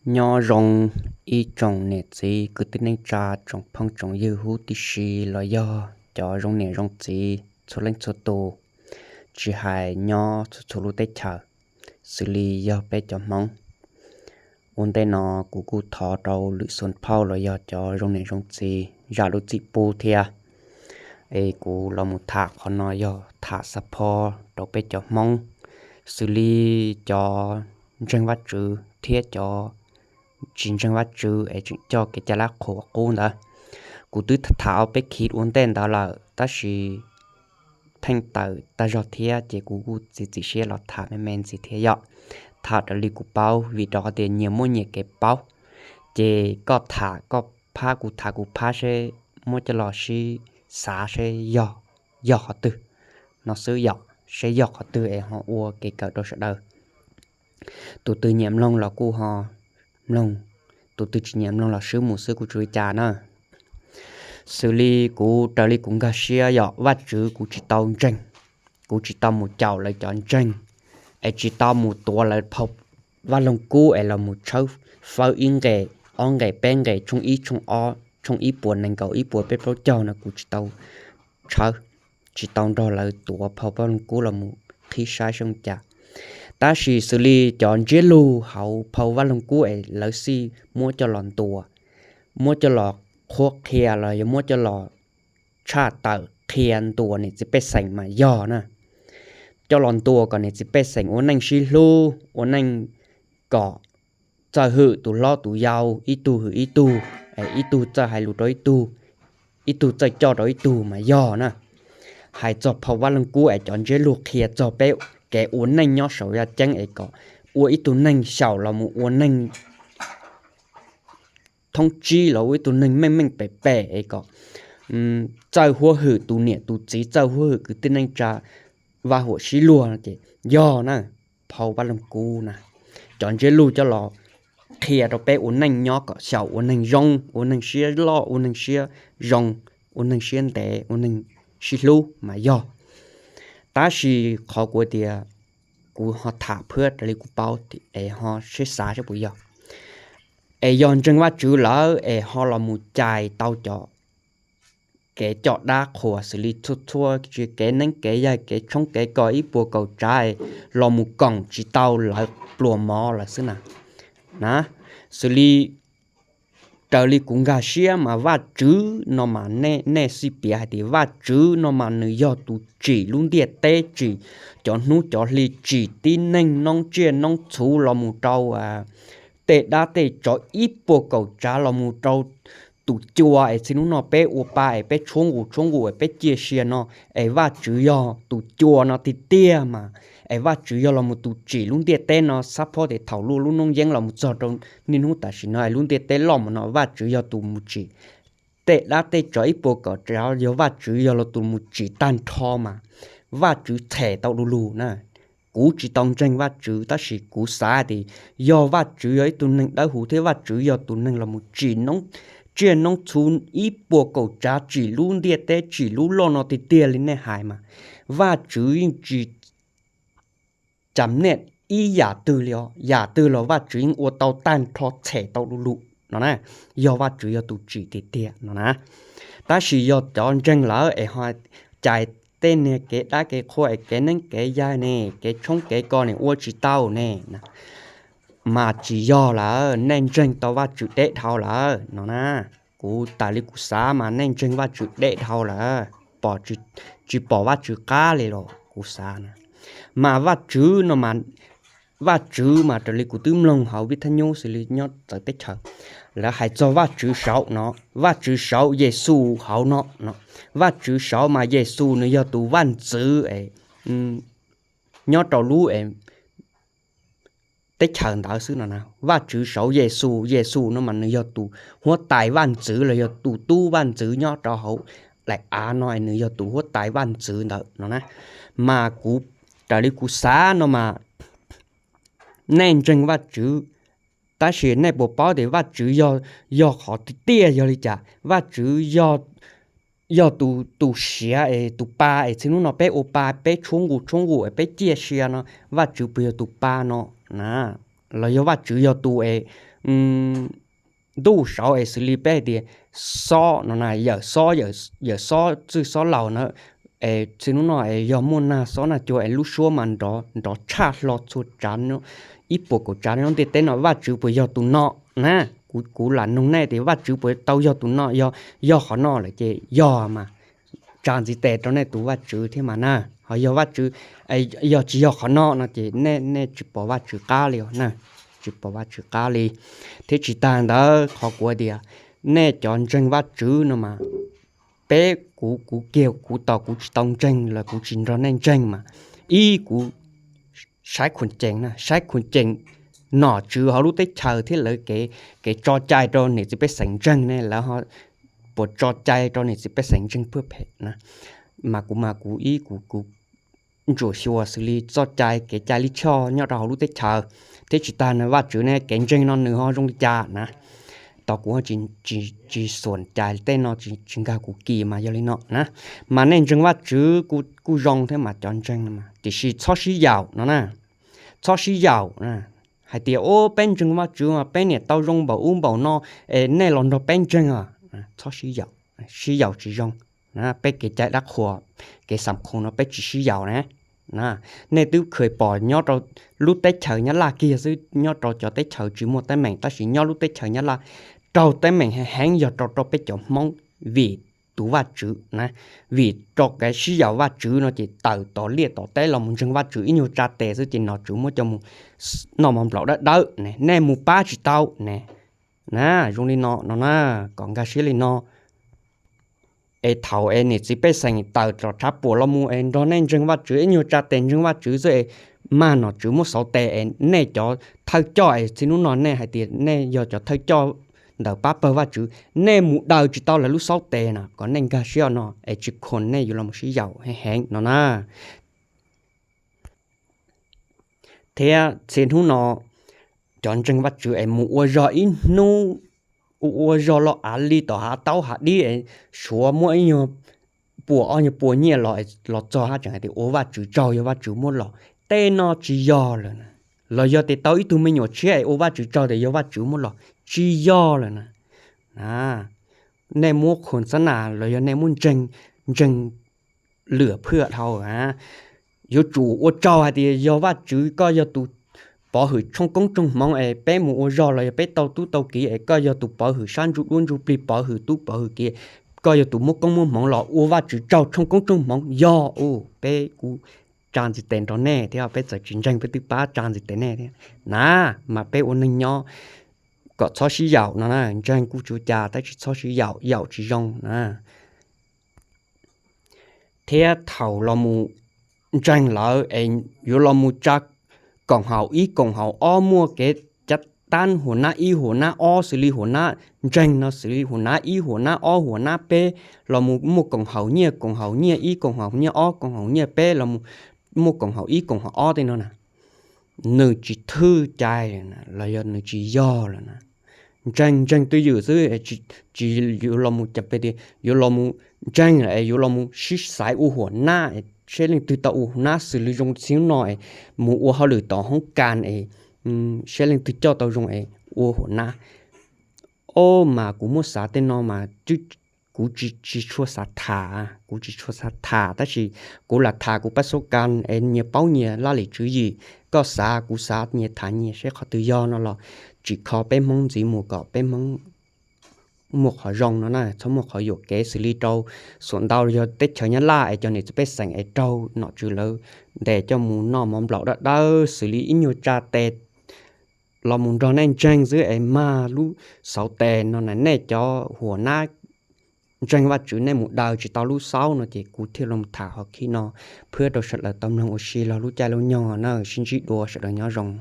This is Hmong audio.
Nyob zoo ib tsoom niam txiv kwv tij neej tsa, tsoom phooj tsoom ywg huv tib si los yog cov zoo niam zoo txiv txhua leej txhua tus, tsis hais nyob txhua txhua lub teb chaws, xws li yog peb cov Hmoob. Ua ntej no kuv kuj thov rau lwm xuas phauj los yog cov zoo niam zoo txiv zam lub txim pub thiab. Es kuv los mus tham qhov no yog tham xav phob rau peb cov Hmoob, xws li cov ntseeg Vajtswv thiab cov tsis ntseeg Vajtswv es tseem coj kev cai lab qhuas qub ntawd. Kuv twb tham ob peb khiv ua ntej ntawd lawm tab sis theej tawm tag zog thiab ces kuv kuj txiav txim siab los tham me me ntxiv thiab yom. Tham raws li kuv paub vim rau qhov tias nyias muaj nyias kev paub, ces koj tham koj phab, kuv tham kuv phab seb muab coj los sib xav seb yog, yog qhov twg no xwb yom, seb yog qhov twg es ho ua kev kawm rau sawv daws. Tus twg nyiam mloog los kuj ho mloog, tus twg tsis nyiam mloog los swb mus xwb kuj tsis ua cas na. Xws li kuv raws li kuv nkag siab yog Vajtswv kuv tsis tau ntseeg, kuv tsis tau mus caum lawv cov ntseeg, es tsis tau mus tuav lawv phau Vaj Loog Kub es los mus tshawb fawb ib nqes ob nqes peb nqes tshooj ib tshooj ob tshooj ib puas nees nkaum ib puas peb plaub caug no kuv tsis tau tshawb, tsis tau nrog lawv tuav phau Vaj Loog Kub los mus qhib saib zoo cas. Tab sis xws li cov ntsiab lus hauv phau Vaj Loog Kub es lawv xij muab coj los ntuas, muab coj los qhuab qhia los yog muab coj los tshaj tawm qhia ntuas niam txiv pej xeem mas yog na. Coj los ntuas kom niam txiv pej xeem ua neej sib hlub, ua neej kom txawj hwm tus hlob tus yau, ib tug hwm ib tug, ib tug txawj hais lus rau ib tug, ib tug txawj coj rau ib tug mas yog na. Hais txog phau Vaj Loog Kub es cov ntsiab lus qhia txog peb kev ua neej nyob saum yaj ceeb es kom ua ib tug neeg xyaum los mus ua neeg thoob tsib los ua ib tug neeg meej meej pem pem es kom txawj huab hwm tus niam tus txiv, txawj huab hwm kwv tij neej tsa, vaj huam sib luag no ces yog na, phau Vaj Loog Kub na. Cov ntsiab lus coj los qhia rau peb ua neej nyob kom xyaum ua neeg zoo, ua neeg siab loj, ua neeg siab zoo, ua neeg siab ntev, ua neeg sib hlub mas yog. Tab sis qhov kuv tias kuv ho tham phwab raws li kuv paub es ho sib xav seb puas yog. Es yog ntseeg Vajtswv lawm es ho los mus cais tau cov kev coj dab qhuas xws li txhua txhua tsis kev neeb kev yaig kev tshoob kev kos ib puas kaum tsav es los mus koom tsis tau lawv pluas mov lawm xwb na. Na, xws li raws li kuv nkag siab mas Vajtswv no mas nej, nej xij piav hais tias Vajtswv no mas nws yog tus tsim lub ntiaj teb, tsim cov hnub cov hli, tsim tib neeg noob tsiaj noob txhuv los mus rau tej dab tej tsov ib puas kaum tsav los mus rau tus cua es txhia hnub no peb ua pa es peb tshuab nqus tshuab nqus es peb ciaj sia no, es Vajtswv yog tus cua no tiag tiag mas, es Vajtswv yog los mus tus tsim lub ntiaj teb no xab phob tes thaum luaj lub noob yeeb los mus txog rau niaj hnub tam sim no es lub ntiaj teb loj mus no Vajtswv yog tus mus tsim tej dab tej tsov ib puas kaum tsav, yog Vajtswv yog los tus mus tsim tag nrho mas Vajtswv txhem tau du lug na. Kuv tsis tau ntseeg Vajtswv tab sis kuv xav tias yog Vajtswv yog ib tug neeg dawb huv thiab Vajtswv yog tus neeg los mus tsim noob tsiaj noob txhuv ib puas kaum tsav, tsim lub ntiaj teb, tsim lub loj no tiag tiag li nej hais mas Vajtswv yeej tsis cam niaj ib yam twg li os, yam twg los Vajtswv yeej ua tau tag nrho txhem tau du lug no na, yog Vajtswv yog tus tsim tiag tiag no na. Tab sis yog cov ntseeg lawm es ho cais tej niag kev dab kev qhua es kev neeb kev yaig ne, kev tshoob kev kos ne ua tsis tau ne, mas tsis yog lawm, nej ntseeg tau Vajtswv deb dhau lawm no na. Kuv tas li kuv xav mas nej ntseeg Vajtswv deb dhau lawm, pom, tsis pom Vajtswv qab li los kuv xav na. Mas Vajtswv no mas, Vajtswv mas raws li kuv twb mloog hauv vij thaj nyub xws li nyob txawv teb chaws, lawv hais txog Vajtswv saud no, Vajtswv saud Yexus hauv no, Vajtswv saud mas Yexus nws yog tus vaj ntxwv nyob rau lub teb chaws ntawd xwb no na. Vajtswv saud Yexus, Yexus no mas nws yog tus huab tais vaj ntxwv los yog tus tub vaj ntxwv nyob rau hauv daim av no, nws yog tus huab tais vaj ntxwv ntawd no na. Mas kuv, raws li kuv xav no mas nej ntseeg Vajtswv, tab sis nej puas paub tias Vajtswv yog, yog qhov tiag tiag yog li cas? Vajtswv yog tus, tus siav es tus pa es txhia hnub no peb ua pa, peb tshuab nqus tshuab nqus es peb ciaj sia no, Vajtswv puas yog tus pa no na? Los yog Vajtswv yog tus es ntuj saud es xws li peb hais tias xob no na, yawm xob, yawm xob txwj xob laus na, es txij hnub no es yog muaj nag xob nag cua es lub suab mas nrov tshaj hlo txhua tsav, ib puas kaum tsav nyob ntiaj teb no, Vajtswv puas yog tus no na? Kuv lam nug nej tias Vajtswv puas tau yog tus no? Yog qhov no lawm ces yog mas tsa ntxiv tes rau nej tus Vajtswv thiab mas na. Ho yog Vajtswv, yog tsis yog qhov no no ces nej tsis pom Vajtswv qab li na, tsis pom Vajtswv qab li. Thiab tsis tas ntawd qhov kuv tias nej cov ntseeg Vajtswv no mas, peb, kuv, kuv kiag kuv tos kuv tsis tau ntseeg los kuv tsis nrog nej ntseeg mas, ib, kuv saib khuv cees na, saib khuv cees nom tswv hauv lub teb chaws thiab lawv kev tso cai rau niam txiv pej xeem ntseeg ne, lawv puas tso cai rau niam txiv pej xeem ntseeg phem na. Mas kuv mas kuv ib, kuv, kuv ntsuam xyuas xws li txoj cai kev cai lij choj nyob rau hauv lub teb chaws. Thiab tsis tas na, Vajtswv ne, kev ntseeg no nws ho zoo li cas na? Tos kuv tsis xuas cai tej no, tsis nkag kuv kis mas yog li no na. Mas nej ntseeg Vajtswv kuj zoo thiab mas cov ntseeg no mas, tiam sis txhob sib yaum no na. Txhob sib yaum hais tias, u, peb ntseeg Vajtswv mas peb niam tau zoo npaum ub npaum no, es nej los nrog peb ntseeg os. Txhob sib yaum, sib yaum tsis zoo. Peb kev cai dab qhuas, kev xam qhuas no peb tsis sib yaum na. Nej twb kheev pom nyob rau lub teb chaws Nyab Laj kiag xwb, nyob rau cov teb chaws tsis muaj teeb meem, tab sis nyob lub teb chaws Nyab Laj raug teeb meem heev heev yog rau rau peb cov Hmoob, vim tus Vajtswv na, vim rau kev sib yaum Vajtswv no ces tawm tom liaj tom teb los mus ntseeg Vajtswv ib nyuag tsa tes xwb ces nom tswv muab coj mus noj mov nplaum dawb dawb ne, nej mus pab tsis tau ne. Na, zoo li no no na, kom nkag siab li no. Es thaum es niam txiv pej xeem tawm tom tshav puam los mus es nrog nej ntseeg Vajtswv ib nyuag tsa tes ntseeg Vajtswv xwb es mag nom tswv muab xauv tes es nej cov thawj coj es txij hnub no nej hais tias nej yog cov thawj coj ntawm pab pawg Vajtswv, nej mus daws tsis tau lawv lub xauv tes no, kom nej nkag siab no es tsis khoom nej yuav los sib yaum heev heev no na. Thiab txij hnub no cov ntseeg Vajtswv es mus ua zog ib hnub, ua zog los av li tom hav taub hav dib es suav muab ib nyuag puas ob nyuag puas nyiaj los, los txog hab tseem hais tias ua Vajtswv tsaug yog Vajtswv muab los, tej no tsis yog lawm na. Los yog tias tau ib tug me nyuam tshiab es ua Vajtswv tsaug tias yog Vajtswv muab los, tsis yog lawm na. Nej muab khoom xab nas los yog nej muab ntseeg, ntseeg lwm phiaj dhau. Yuav tsum ua tsaug hais tias yog Vajtswv, koj yog tus pov hwm tshooj koob tshooj hmoov es peb mus ua zog los yog peb tau tub tau kiv es koj yog tus pov hwm sab ntsuj duab ntsuj plig, pov hwm tub pov hwm kiv, koj yog tus muab koob muab hmoov los ua Vajtswv tsaug tshooj koob tshooj hmoov. Yog u, peb kuj tsa ntxiv tes nrog nej thiab, peb txawm tsis ntseeg peb twb pab tsa ntxiv tes nej thiab na. Mas peb ua neeg nyob kom txhob sib yaum no na, ntseeg kuj tsis ua cas tab sis txhob sib yaum, yaum tsis zoo na. Thiab thaum los mus ntseeg lawm es yuav los mus tsa koom haum ib koom haum ob muaj kev cav tab huam nab ib huam nab ob xws li huam nab ntseeg no xws li huam nab ib huam nab ob huam nab peb, los mus muaj koom haum nyiaj, koom haum nyiaj ib, koom haum nyiaj ob, koom haum nyiaj peb, los mus muaj koom haum ib koom haum ob tej no na, nws tsis thwj cai lawm na, los yog nws tsis yog lawm na. Ntseeg, ntseeg twj ywm xwb, tsis yuav los mus cas peb tias yuav los mus ntseeg es yuav los mus sib xaiv ua huam nab, saib leej twg tau ua huam nab xws li zoo txij hnub no es mus ua hauj lwm tom hoob kas es saib leej twg coj tau zoo es ua huam nab. Ob, mas kuv muab xav tej no mas kuv tsis tshua xav tham, kuv tsis tshua xav tham tab sis kuv lam tham kuv pab xub kas es nyias paub nyias laj lim tswv yim, koj xav kuv xav nyias tham nyias seb qhov twg yog no los tsim kho peb Hmoob ntxiv mus kom peb Hmoob muaj qhov zoo no na, txhob muaj qhov yuam kev xws li rau xuam ntau yog teb chaws Nyab Laj es cov niam txiv pej xeem es raug nom tswv lawv ntes coj mus noj mov nplaum dawb dawb xws li ib nyuag tsa tes los mus nrog nej ntseeg xwb es mag lub xauv tes no na, nej cov huam nab ntseeg Vajtswv nej mus daws tsis tau lub xauv no ces kuv thiaj los tham hov khib no, phiab rau sawv daws tau mloog ua si los lub caij lub nyoog na, sib ntsib dua, sawv daws nyob zoo.